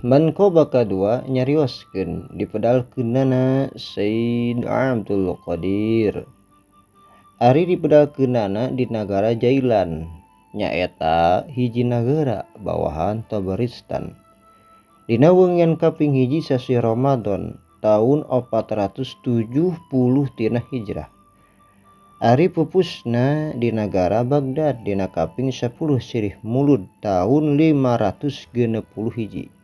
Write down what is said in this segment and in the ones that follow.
Manqabah kadua nyarioskeun dipedalkeunana Sayyid Abdul Qadir. Ari dipedalkeunana di nagara Jailan, nyaeta hiji nagara bawahan Tabaristan. Dina wengian kaping hiji sasih Ramadan taun 470 tina Hijrah. Ari pupusna di nagara Baghdad dina kaping 10 sirih Mulud taun 561.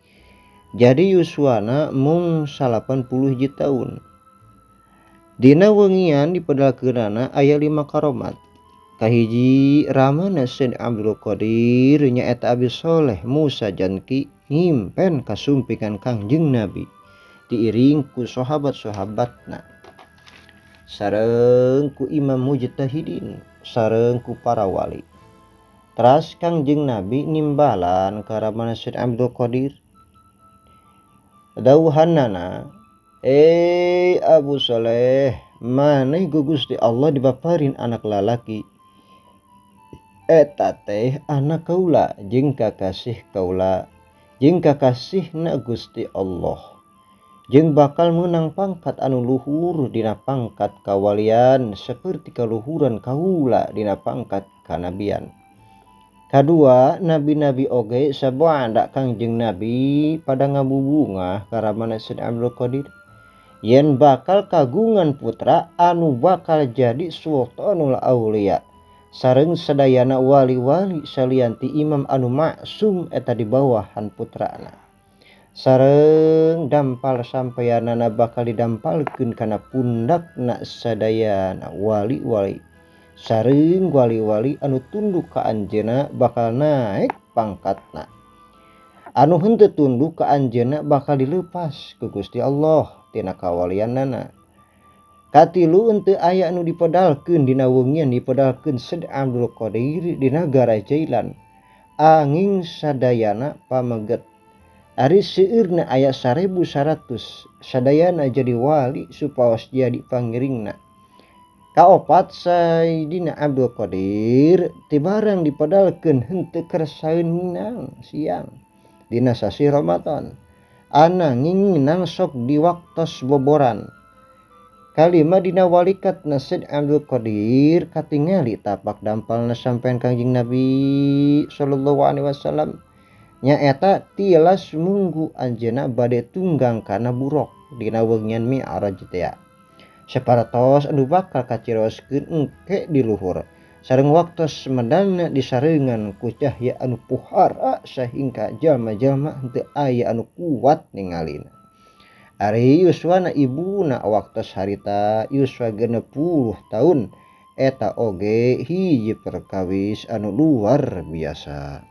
Jadi yuswana mung 81 taun. Dina wengian dipedalkeunana aya 5 karomat. Kahiji ramana Sayyid Abdul Qadir nyaeta Abi Soleh Musa Janki ngimpen kasumpingan Kangjeng Nabi diiring ku sahabat-sahabatna sareng ku imam mujtahidin sareng ku para wali. Teras Kangjeng Nabi nimbalan ka ramana Sayyid Abdul Qadir. Dawuhanana, Abu Soleh, maneh ku Gusti Allah dipaparin anak lalaki. Eta teh anak kaula jeung kakasih kaula jeung kakasihna Gusti Allah. Jeung bakal meunang pangkat anu luhur dina pangkat kawalian seperti kaluhuran kaula dina pangkat kanabian. Kadua, nabi-nabi oge sabada Kangjeng Nabi pada ngabubungah ka ramana Sayyid Abdul Qadir yen bakal kagungan putra anu bakal jadi sultanul aulia sareng sadayana wali-wali salianti imam anu maksum eta di bawahan putrana. Sareng dampal sampeyanana bakal didampalkeun kana pundakna sadayana wali-wali. Sareng wali-wali anu tunduk ka anjeunna bakal naik pangkatna. Anu henteu tunduk ka anjeunna bakal dilepas ku Gusti Allah tina kawalianana. Katilu, henteu aya anu dipedalkeun dina wengian dipedalkeun Sayyid Abdul Qadir di nagara Jailan. Angin sadayana pameget. Ari seueurna aya 1100 sadayana jadi wali supaos jadi pangiringna. Kaopat, Sayyidina Abdul Qadir tibarang dipedalkeun henteu kersaeun minang siang dina sasih Ramadan. Ananging nginang sok di waktos boboran. Kalima, dina walikat Sayyid Abdul Qadir katingali tapak dampalna sampean Kangjeng Nabi sallallahu alaihi wasallam nyaeta tilas munggu anjeunna bade tunggang kana buruk dina wengian Mi'raj teh. Saparatos anu bakal kaciroskeun engke di luhur sareng waktos medalna disarengan ku cahya anu puhara sahingga jalma-jalma henteu aya anu kuat ningalina. Ari yuswana ibuna waktos harita yuswa 60 taun eta oge hiji perkawis anu luar biasa.